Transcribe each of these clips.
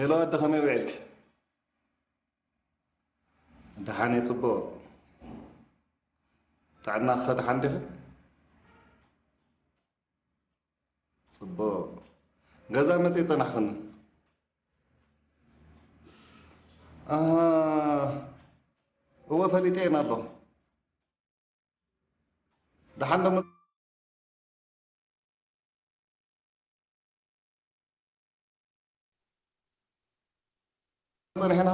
ሄሎ ኣደ፣ ከመይ ውዒልኪ? ደሓን እየ፣ ጽቡቕ። ጥዕናኸ ደሓን ዲኺ? ጽቡቕ። ገዛ መጺእ ጸናሕክኒ? ኣሃ፣ እወ ፈሊጠ እየን ኣለኹ። ደሓን ዶ መ- ጸኒሕና?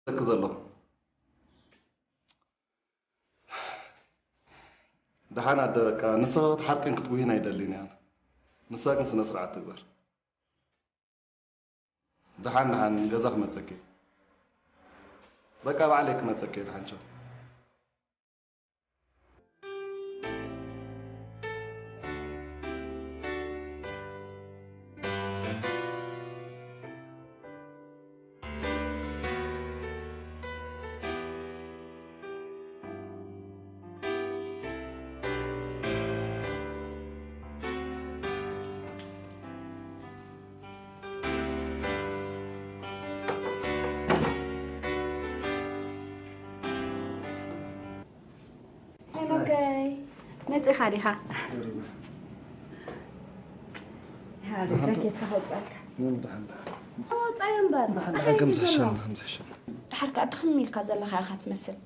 ደቂ ዘሎ ደሓን ኣደ፣ በቃ ንስኻ ክትሓርቅን ክትጉህይን ኣይደልን እየ ኣነ። ንሳ ግን ስነ ስርዓት ትግበር። ደሓን ደሓን ገዛ ክመጸኪ። በቃ ባዕለይ ክመጸኪ ደሓን ቻው። ሄኖከይ፣ መጺኻ ዲኻ? ሃደ፣ ጃኬትካ ከውጽኣልካ። ምን ደሓን ደሓን። ኣውጻዮ እምበር። ደሓን ደሓን፣ ከም ዝሕሸኒ፣ ከም ዝሕሸኒ። ደሓር ከኣ ድኽም ኢልካ ዘለኻ ኢኻ ትመስል።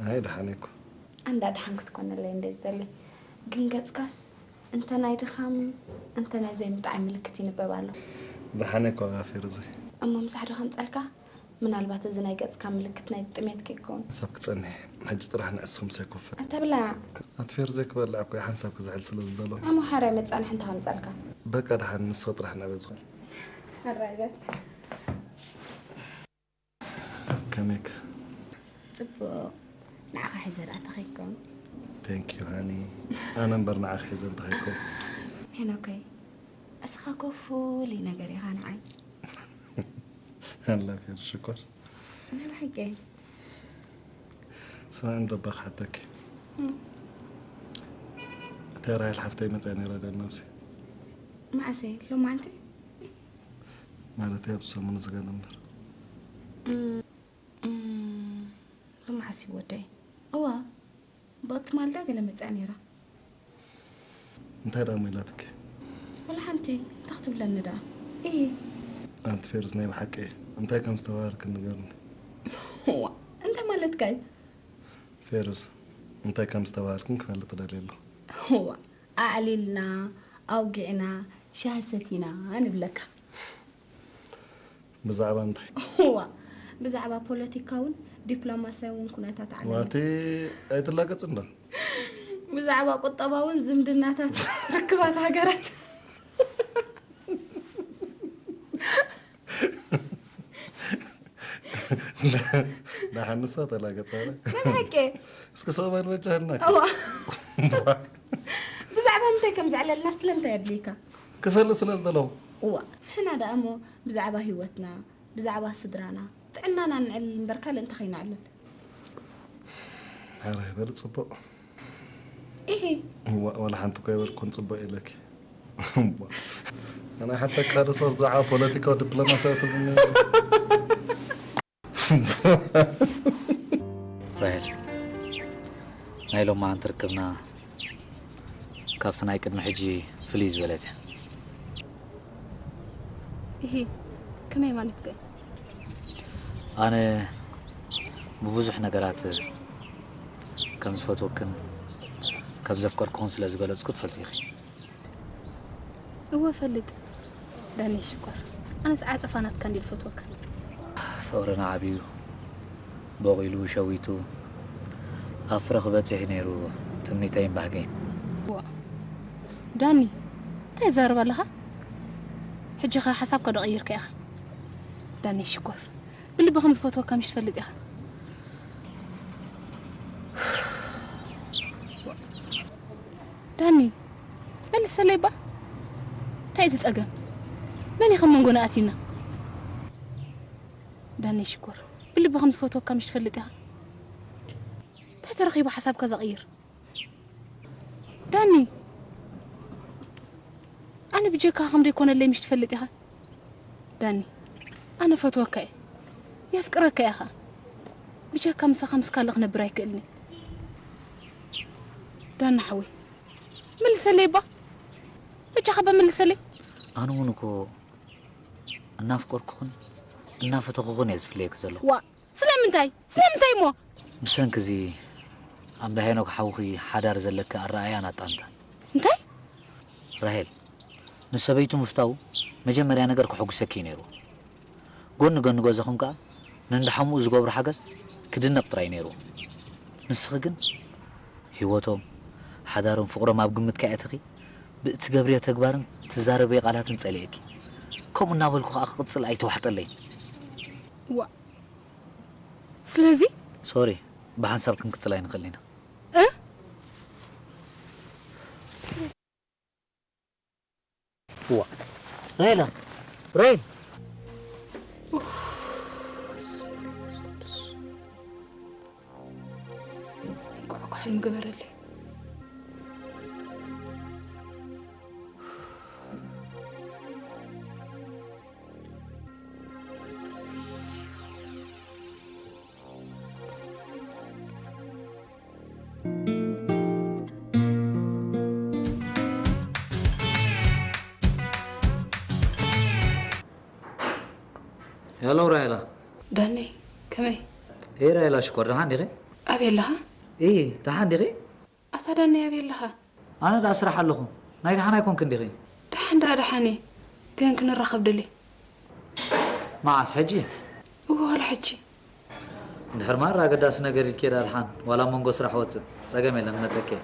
ኣይ፣ ደሓን እየ እኮ። ኣንዳ ደሓን ክትኮነለይ እንደ ዝደሊ። ግን ገጽካስ እንተ ናይ ድኻም፣ እንተ ናይ ዘይምጥዓይ ምልክት ይንበብ ኣሎ። ደሓን እየ እኮ፣ ኣጋ ፌሩዘይ። እሞ ምሳሕ ዶ ከምጸልካ? ምናልባት እዚ ናይ ገጽካ ምልክት ናይ ጥሜት ከይከውን። ሰብ ክጸንሕ፣ ሕጂ ጥራሕ ንዕስኹም ሰይኮፈት። ኣታ ብላዕ። ኣቲ ፌሩዘይ ክበልዕ እኮ እየ፣ ሓንሳብ ክዝሕል ስለ ዝደለኹ። ኣሞ ሓራይ መጻንሒ እንተ ከምጸልካ። በቃ ደሓን፣ ንስኺ ጥራሕ ንዕበ ዝኾን። ሓራይ በቃ። ከመይክ? ጽቡቕ። ንዓኻ ሒዘ ደኣ ተኸይኮም። Thank you ሃኒ። ኣነ እምበር ንዓኺ ሒዘ እንተኸይኮም። ሄኖከይ፣ እስኻ እኮ ፍሉይ ነገር ኢኻ ንዓይ። ኣላ ፌር ሽኮር። ናይ ብሓቂ። ስማዕ፣ እንዶ እባ ክሓተኪ። እም። እታ ራሄል ሓፍተይ መጽያ ነይራ ድያ ነብሲ? መዓሰ? ሎማዓንቲ? ማለተይ ኣብዚ ሰሙን እዚ ገለ እምበር። እም፣ እም፣ ሎማዓሲ ወደይ? እዋ፣ ብቕቲ ማልዳ ገለ መጽኣ ነይራ። እንታይ ደኣ እሞ ኢላትኪ? ወላ ሓንቲ፣ እንታይ ክትብለኒ ደኣ? ኢሂ። ኣንቲ ፌሩዝ፣ ናይ ብሓቂ እንታይ ከም ዝተባሃልክን ንገርኒ። እዋ፣ እንታይ ማለትካ እዩ? ፌሩዝ፣ እንታይ ከም ዝተባሃልክን ክፈልጥ ደልየ ኣለኹ። እዋ፣ ኣዕሊልና፣ ኣውጊዕና፣ ሻሂ ሰቲና ንብለካ። ብዛዕባ እንታይ? እዋ፣ ብዛዕባ ፖለቲካውን ዲፕሎማስያውን ኩነታት ዓለም። ዋቲ ኣይትላገጽ እንዶ። ብዛዕባ ቁጠባውን ዝምድናታት ርክባት ሃገራት። ንሓንሳ ተላገጸ። ናይ ብሓቂ? እስኪ ሰው በል በጃ ህልናክ። እዋ። ብዛዕባ ምንታይ ከም ዘዕለልና ስለምንታይ ኣድልይካ? ክፈልጥ ስለ ዝደለኹ። እዋ፣ ንሕና ደኣ እሞ ብዛዕባ ህይወትና፣ ብዛዕባ ስድራና፣ ጥዕናና ንዕልል እምበር ካልእ እንታይ ከይነዕልል? ሕራይ በል ጽቡቕ። ኢሂ። እዋ፣ ዋላ ሓንቲ እኮ ኣይበልኩን ጽቡቕ ኢለኪ። እዋ። ኣነ ሓንቲ ካልእ ሰውስ ብዛዕባ ፖለቲካዊ ዲፕሎማስያዊ ትብልኒ። ራሄል፣ ናይ ሎማዓንቲ ርክብና ካብቲ ናይ ቅድሚ ሕጂ ፍልይ ዝበለት እያ። ኢሂ፣ ከመይ ማለትከ? ኣነ ብብዙሕ ነገራት ከም ዝፈትወክን ከም ዘፍቀርኩኽን ስለ ዝገለጽኩ ትፈልጢ ኢኺ። እወ እፈልጥ ዳኒ ሽኮር፣ ኣነስ ዓጸፋ ናትካ እንዲ ዝፈትወካ። ፍቕርና ዓብዩ፣ ቦቒሉ፣ ሸዊቱ፣ ኣብ ፍረ ክበጽሕ እዩ ነይሩ ትምኒተይን ባህገይን። ዋ፣ ዳኒ፣ እንታይ ትዛረብ ኣለኻ? ሕጂ ኸ ሓሳብካ ዶ ቀይርካ ኢኻ? ዳኒ ሽኮር፣ ብልቢ ከም ዝፈትወካ ምሽ ትፈልጥ ኢኻ። ዳኒ፣ መልሰለይ ባ። እንታይ እቲ ጸገም? መን እዩ ከም መንጎና ኣትዩና? ዳኒ ሽኮር፣ ብልቢ ከም ዝፈትወካ ምሽ ትፈልጥ ኢኻ። እንታይ ተረኺቡ ሓሳብካ ዘቕይር? ዳኒ፣ ኣነ ብጀካ ከም ደይኮነለይ ምሽ ትፈልጥ ኢኻ? ዳኒ፣ ኣነ ፈትወካ እየ። የፍቅረካ እየ ኸኣ። ብጀካ ምሳኻ ምስ ካልእ ክነብር ኣይክእልን እየ። ዳኒ ሓወይ፣ መልሰለይ እባ። በጃኻ እባ መልሰለይ። ኣነ እውን እኮ እናፍቀርኩኽን እናፈተኹኽን እየ ዝፍለየኪ ዘለኹ። ዋ፣ ስለምንታይ? ስለምንታይ እሞ? ብሰንኪ እዚ ኣምባሄኖክ ሓውኺ ሓዳር ዘለኪ ኣረኣእያን ኣጣምታን። እንታይ? ራሄል፣ ንሰበይቱ ምፍታው መጀመርያ ነገር ከሐጉሰኪ እዩ ነይሩ። ጎኒ ጎኒ ገዛኹም ከኣ ንእንዳ ሓሙኡ ዝገብሮ ሓገዝ ክድነቕ ጥራይ ነይሩ። ንስኺ ግን ህይወቶም፣ ሓዳሮም፣ ፍቕሮም ኣብ ግምት ከየእተኺ ብእትገብርዮ ተግባርን ትዛረብዮ ቃላትን ጸሊኤኪ። ከምኡ እናበልኩ ከኣ ክቕጽል ኣይተዋሕጠለይን። ዋ፣ ስለዚ ሶሪ፣ ብሓንሳብ ክንቅጽል ኣይንኽእልን ኢና። እ? ዋ፣ ራሄላ፣ ራሄል። እንቋዕ እኮ ሕልሚ ገበረለይ። ሄሎ ራሄላ። ዳኒ፣ ከመይ? ኤ ራሄላ ሽኮር፣ ደሓን ዲኺ? ኣበይ ኣለኻ? ኢ፣ ደሓን ዲኺ? ኣታ ዳኒ፣ ኣበይ ኣለኻ? ኣነ ደኣ ስራሕ ኣለኹ። ናይ ደሓን ኣይኮንክን ዲኺ? ደሓን ደኣ ደሓን እየ፣ ግን ክንራኸብ ደልየ። መዓስ፣ ሕጂ? እወ፣ ዋላ ሕጂ። እንድሕር ማራ ኣገዳሲ ነገር ኢልኪ ደኣ ደሓን፣ ዋላ ኣብ መንጎ ስራሕ ወጽእ፣ ጸገም የለን፣ ክመጸኪ እየ።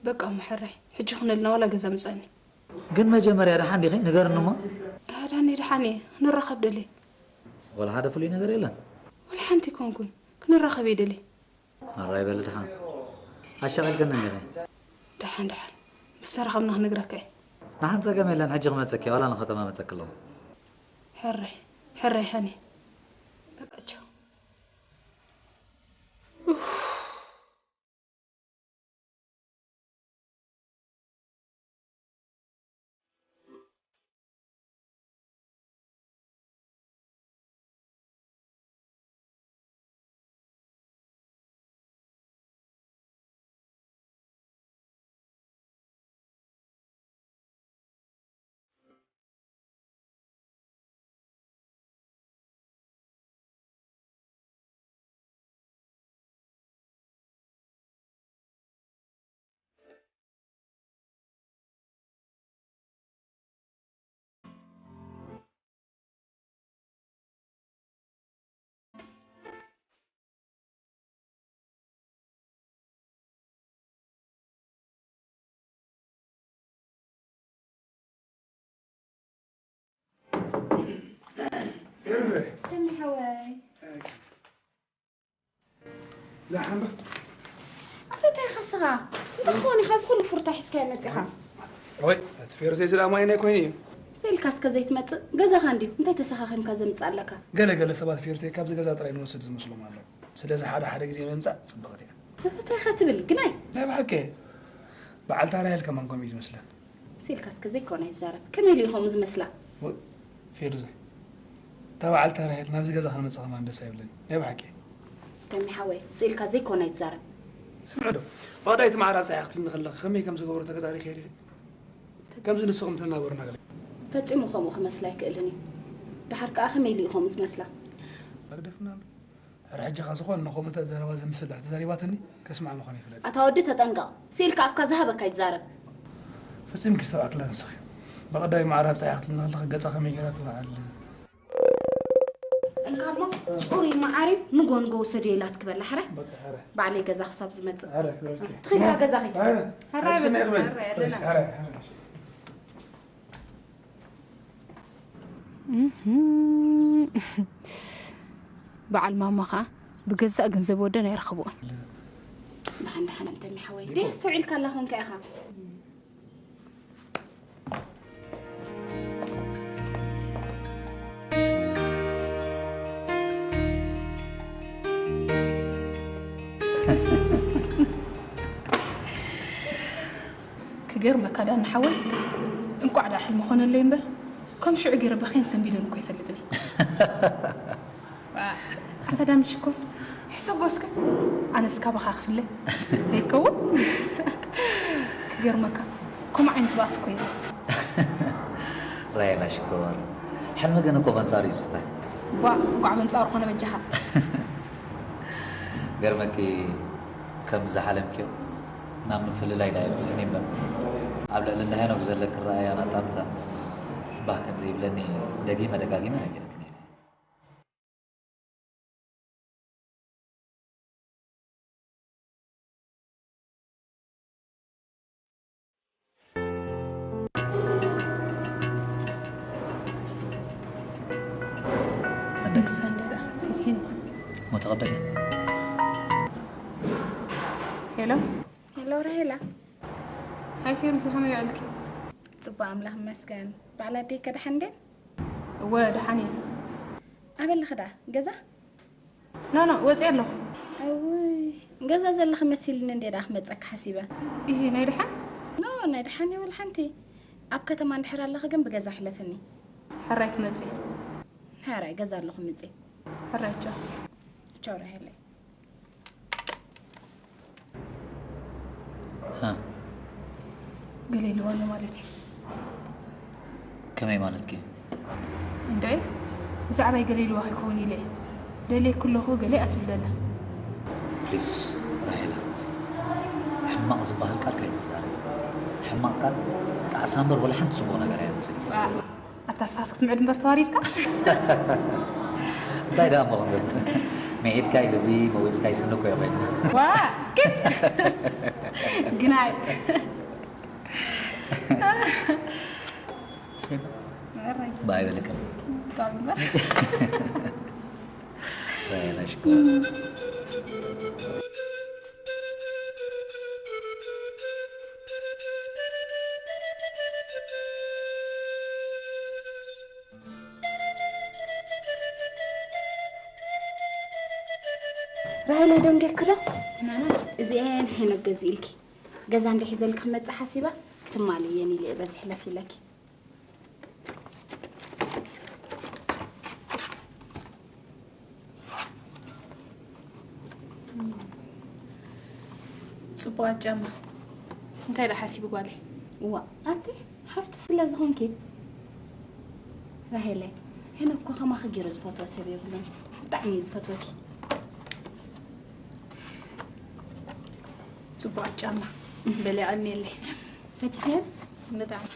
በቃ እሞ ሕራይ፣ ሕጂ ኩነልና፣ ዋላ ገዛ ምጻኒ። ግን መጀመርያ ደሓን ዲኺ? ንገርኒ እሞ። ኣታ ዳኒ፣ ደሓን እየ፣ ክንራኸብ ደልየ። ዋላ ሓደ ፍሉይ ነገር የለን? ዋላ ሓንቲ ኣይኮንኩን፣ ክንራኸብ እየ ደልየ። ኣራይ በሊ ደሓን። ኣሻቒልክኒ እንዲኺ። ደሓን፣ ደሓን። ምስ ተራኸብና ክነግረካ እየ። ደሓን ጸገም የለን፣ ሕጂ ክመጸኪ እየ፣ ዋላ ንኸተማ መጸኪ ኣለኹ። ሕራይ፣ ሕራይ ሃኒ። በቃ ቻው። ተሚ ሓወይ። ደሓን ዶ? ኣታ እንታይ ኢኻ ንስኻ? እንታይ ክኸውን ኢኻ እዚ ኩሉ ፍሩታ ሒዝካዮ መጺኻ? ወይ፣ እቲ ፌርዘይ እዚ ደኣ ማይናይ ኮይኑ እዩ። ስኢልካ እስከ ዘይትመጽእ? ገዛኻ እንድዩ። እንታይ ተሰኻኺምካ ዘምጽእ ኣለካ? ገለ ገለ ሰባት ፌርዘይ ካብዚ ገዛ ጥራይ ንወስድ ዝመስሎም ኣለዉ። ስለዚ ሓደ ሓደ ግዜ ምምጻእ ጽብቕቲ እያ። ኣታ እንታይ ኢኻ ትብል ግናይ? ናይ ብሓቂ። በዓልታ ራሄል ከማን ከምኡ እዩ ዝመስለን። ስኢልካ እስከ ዘይኮነ ይዛረብ። ከመይ ኢሉ እዩ ከምኡ ዝመስላ? ወይ፣ ፌርዘይ። እታ በዓልታ ራሄል ናብዚ ገዛ ክንመጽእ ከማን ደስ ኣይብለኒ። ናይ ብሓቂ። ተሚ ሓወይ፣ ስኢልካ ዘይኮነ ኣይትዛረብ። ስምዒ ዶ? ዋዳይቲ ማዕረ ኣብጻያ ክትብልኒ ከለኺ ከመይ ከም ዝገብሮ ተገዛእሪኺ ዲኺ? ከምዚ ንስኹም ትናገሩና ገለ። ፈጺሙ ከምኡ ክመስላ ኣይክእልን እዩ። ደሓር ከኣ ከመይ ኢሉ እዩ ከምኡ ዝመስላ? መግደፍና ኣሎ። ሕረ ሕጂ ኸ ዝኾነ ንኸምኡ ዘረባ ዘምስል ድሕር ተዛሪባትኒ ከስምዓ ምዃኑ ይፍለጥ። ኣታ ወዲ ተጠንቀቕ። ስኢልካ ኣፍካ ዝሃበካ ይዛረብ። ፈጺምኪ ዝተባዕትላ ንስኺ። ብቐዳይ ማዕረ ኣብ ጸሓይ ክትልና ከለኺ ገጻ ከመይ ገይራ ትበዓል? እንካ እሞ ጽሩይ መዓሪ ንጎ ንጎ ውሰድዮ ኢላትኪ በላ ሕረ። በቃ ሕረ። ባዕለይ ገዛ ክሳብ ዝመጽእ። ሕረ ክበልኪ። ትኺድካ ገዛ ኺድ። ሕረ። ሕረ ኣትፍነ በል፣ ይኽበል። ሕረ ኣለና። ሕረ፣ ሕረ፣ ሕረ። እህ። በዓል ማማ ኸዓ ብገዛእ ገንዘብ ወደን ኣይረኸብኦን። ደሓን ደሓን እንተ ሚሓወይ። ደይ ኣስተውዒልካ ኣላ ኾንካ ኢኻ። ክገርመካ ዳኒ ሓወይ፣ እንቋዕ ደኣ ሕልሚ ኾነለይ እምበር፣ ከም ሽዑ ገይረ በኽየን ሰንቢደን እኮ ኣይፈልጥን እየ። ዋ፣ ኣታ ዳኒ ሽኮር፣ ሕሰቦ እስከ፣ ኣነስ ካባኻ ክፍለ ዘይከውን? ክገርመካ፣ ከምኡ ዓይነት ባእሲ እኮ የለን። ራሄላ ሽኮር፣ ሕልሚ ግን እኮ በንጻሩ እዩ ዝፍታሕ። ቧዕ፣ እንቋዕ በንጻሩ ኾነ በጃኻ። ገርመኪ፣ ከም ዝሓለምክዮ ናብ ምፍልላይ ዳኣ ይብጽሕኒ እምበር፣ ኣብ ልዕሊ እንዳ ሄኖክ ዘለኪ ኣረኣእያን ኣጣምታን ባህ ከም ዘይብለኒ ደጊመ ደጋጊመ ነጊረክን እየ። ሰንደዳ፣ ሰስሒን። ሞተቐበል። ሄሎ። ሄሎ ራሄላ። ሃይ ፌሩዝ፣ ከመይ ውዕልኪ? ጽቡቕ ኣምላኽ ይመስገን። በዓል ኣደይ ከ ደሓን ድየን? እወ፣ ደሓን እየን። ኣበይ ኣለኺ ደኣ? ገዛ? ኖ፣ ኖ፣ ወጺኤ ኣለኹ። እውይ፣ ገዛ ዘለኺ መሲልኒ እንዴ ደኣ ክመጸኪ ሓሲበ። ኢሂ፣ ናይ ደሓን? ኖ፣ ናይ ደሓን የብል ሓንቲ። ኣብ ከተማ እንድሕር ኣለኺ ግን ብገዛ ሕለፍኒ። ሕራይ ክመጽእ። ሕራይ፣ ገዛ ኣለኹ ምጺ። ሕራይ፣ ቻው። ቻው ራሄለይ። ሃ፣ ገለ ኢልዋ ኣሎ ማለት እዩ። ከመይ ማለትኪ? እንድዒ፣ ብዛዕባይ ገለ ኢልዋ ከይከውን ኢለ እየ። ደልየኪ ኣለኹ ገለ ኣትብለላ። ፕሊስ ራሄላ፣ ሕማቕ ዝበሃል ቃል ካይትዛረቢ። ሕማቕ ቃል ጣዕሳ እምበር ወላ ሓንቲ ጽቡቕ ነገር ኣየምጽእን እዩ። ኣታሳስ ክትምዕድ እምበር ተዋሪድካ። እንታይ ደኣ እሞ ክንብል? ምዒድካይ ልቢ መዊጽካይ ስኒ እኮ እዩ ኮይኑ። ዋ፣ ግን ግናይ። ሴባ፣ ባይ በልከ። ጣዕሚ እምበር። በላሽ እኮ። ራሄላ ደንጌክዶ? እዚኤን ሄኖክ ገዚእልኪ። ገዛ እንድሕር ሒዘልኪ ክመጽእ ሓሲባ ክትማልእየን ኢለ እየ በዚ ሕለፍ ኢለኪ። ጽቡቓት ጫማ። እንታይ ደኣ ሓሲቡ ጓለይ? እዋ፣ ኣቲ ሓፍቱ ስለ ዝኾንኪ። ራሄለይ፣ ሄኖክ እኮ ከማኺ ገይሩ ዝፈትዎ ሰብ የብሉን። ብጣዕሚ እዩ ዝፈትወኪ። ጽቡቓት ጫማ። በሊ ኣንየለይ። ፈቲኽየን? ብጣዕሚ።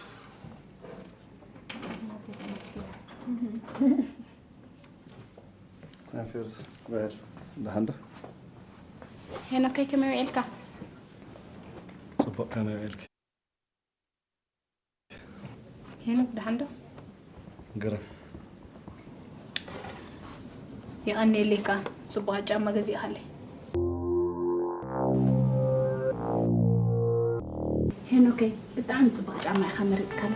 ፌርስ በል ደሓን ዶ? ሄኖከይ ከመይ ውዒልካ? ጽቡቕ፣ ከመይ ውዒልኪ? ሄኖክ ደሓን ዶ? ግርም። የቐንየለይ ከኣ ጽቡቓት ጫማ ገዚእኻለይ። ሄኖከይ ብጣዕሚ ጽቡቕ ጫማ ኢኻ መሪጽካላ።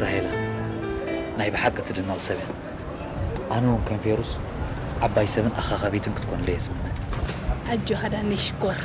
ራሄላ ናይ ብሓቂ ትድነቕ ሰብ እያ። ኣነ እውን ከም ፌሩዝ ዓባይ ሰብን ኣኻኻቢትን ክትኮንለይ እየ ዝምነ። ኣጆኻ ዳኒ ሽኮር።